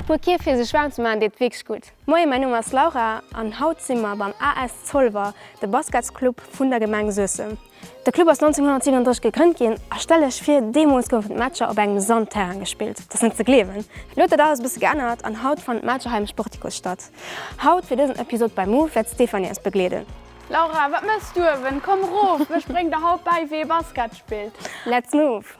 puer Kierf fir sech waarm ze maachen deet wierklech gutt. Moien, mäin Numm ass Laura an haut si mer beim AS Zolwer, de Basketsclub vun der Gemeng Suessem. De Club ass 1937 gegrënnt ginn a stell lech vir, deemools goufen d'Matcher op engem Sandterrain gespillt. Dat ass net ze gleewen. Elo huet dat alles e bësse geännert an haut fannen d'Matcher hei am Sporticus statt. Haut fir dësen Episod bei Move wäert d'Stéphanie eis begleeden. Laura, wat mëss du uewen? Komm erof, ech bréng der haut bäi wéi ee Basket spillt. Let's move!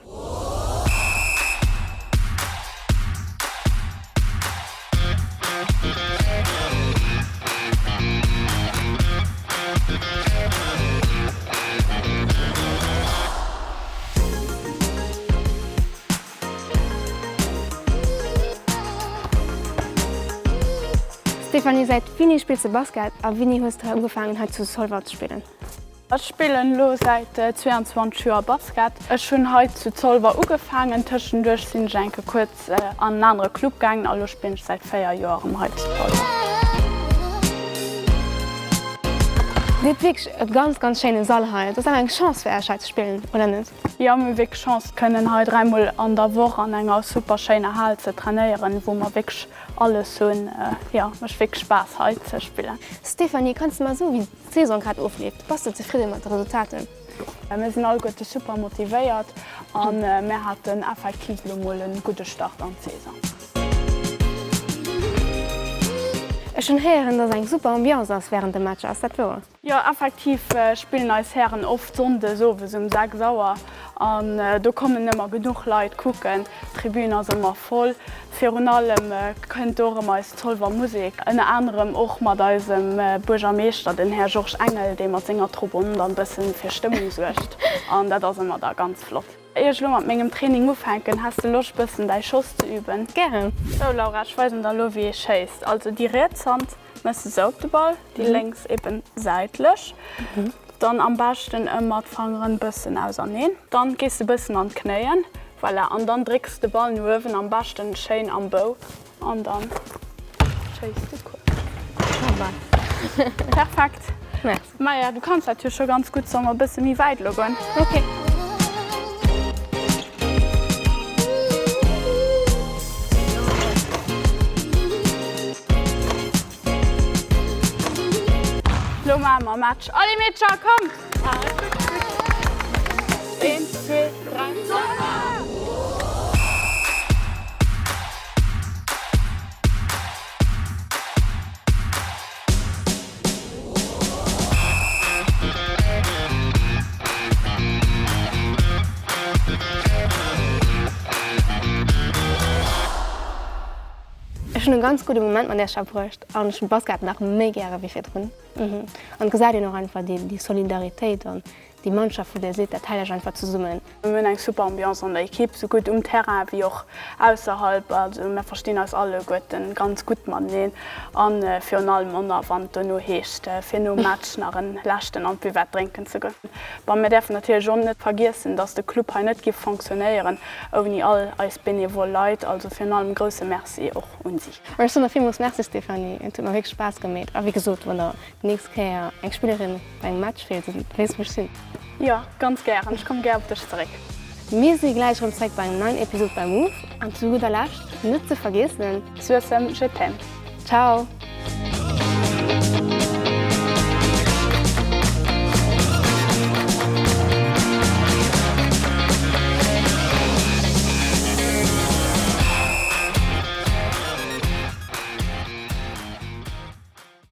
Stéphanie, säit wéini spills de Basket a wéini hues de ugefaangen hei zu Zolwer ze spillen? Ech spillen elo säit 22 Joer Basket. Ech hunn hei zu Zolwer ugefaangen, tëschenduerch sinn ech enke kuerz an en anere Club gaangen a lo spillen ech säit 4 Joer erëm hei zu Zolwer. Dir hutt wierklech e ganz ganz schéine Sall hei. Et ass awer eng Chance fir Iech hei ze spillen, oder net? Jo, mir hu wierklech Chance kënnen hei dräimol an der Woch an enger super schéiner Hal ze trainéieren, wou mer wierklech alles hunn. Jo, mécht wierklech Spaass hei ze spillen. Stéphanie, kanns de mer soen, wéi D'Saison grad ofleeft. Bass de zefridde mat de Resultaten? Mir sinn alleguerte super motivéiert a mir haten effektiv elo mol e gudde Start an d'Saison. Ech hunn héieren, dass eng super Ambiance ass wärend de Matcher. Ass dat wouer? Jo, effektiv spillen eis Hären oft sonndes owes um 6 Auer an do kommen ëmmer genuch Leit kucken. D'Tribün ass ëmmer voll. Virun allem kënnt do erëm eis Zolwer Musek, ënner anerem och mat eisem Buergermeeschter, den Här Georges Engel, dee mat senger Trupp on dann e bëssen fir Stëmmung suergt an dat ass ëmmer da ganz flott. Ier ech elo mat mengem Training ufänken, häss de Loscht bëssen däi Schoss ze üben? Gären! Sou Laura, ech weisen der elo wéi ee schéisst. Also déi riets Hand Mëss de sou op de Ball, déi lénks eben säitlech. Dann am beschten ëmmer d'Fangeren bëssen auserneen. Dann gees de bëssen an d'Knéien, voilà, an dann drécks de Ball no uewen, am beschten schéin am Bou an dann schéiss de Kuerf. Perfekt! Merci. Maja, du kanns dat jo scho ganz gutt. Solle mer e bësse méi wäit elo goen? Ok. Lo maache mer Match. Allez Meedcher, kommt! Eent, zwee, dräi, Zolwer! Ech hunn e ganz gudde Moment mat Iech verbruecht an ech hunn Basket nach méi gäre wéi virdrun. An et gesäit een och einfach déi Solidaritéit an déi Mannschaft wou Dir sidd, dat hält Iech einfach zesummen. Mir hunn eng super Ambiance an der Ekipp, sou gutt um Terrain wéi och ausserhalb. Also mir verstinn eis alleguerten ganz gutt mateneen an virun allem och wann et dono heescht fir nom Match nach en leschten an d'Buvette drénken ze goen. Bon, mir däerfen natierlech och net vergiessen, dass de Club hei net giff fonctionnéieren ouni all eis benevol Leit. Also virun allem e grousse Merci och un si. Ech soen der villmools Merci Stéphanie, et huet mer wierklech Spaass gemeet a wéi gesot, wann der déi nächst Kéier eng Spillerin bei engem Match feelt, dann weess wou ech sinn. Jo, ganz gären. Ech komme gär op dech zeréck. Mir si gläich erëm zeréck bei engem neien Episod bei Move. An zu gudder Lescht net ze vergiessen. Suessem, je t'aime. Ciao!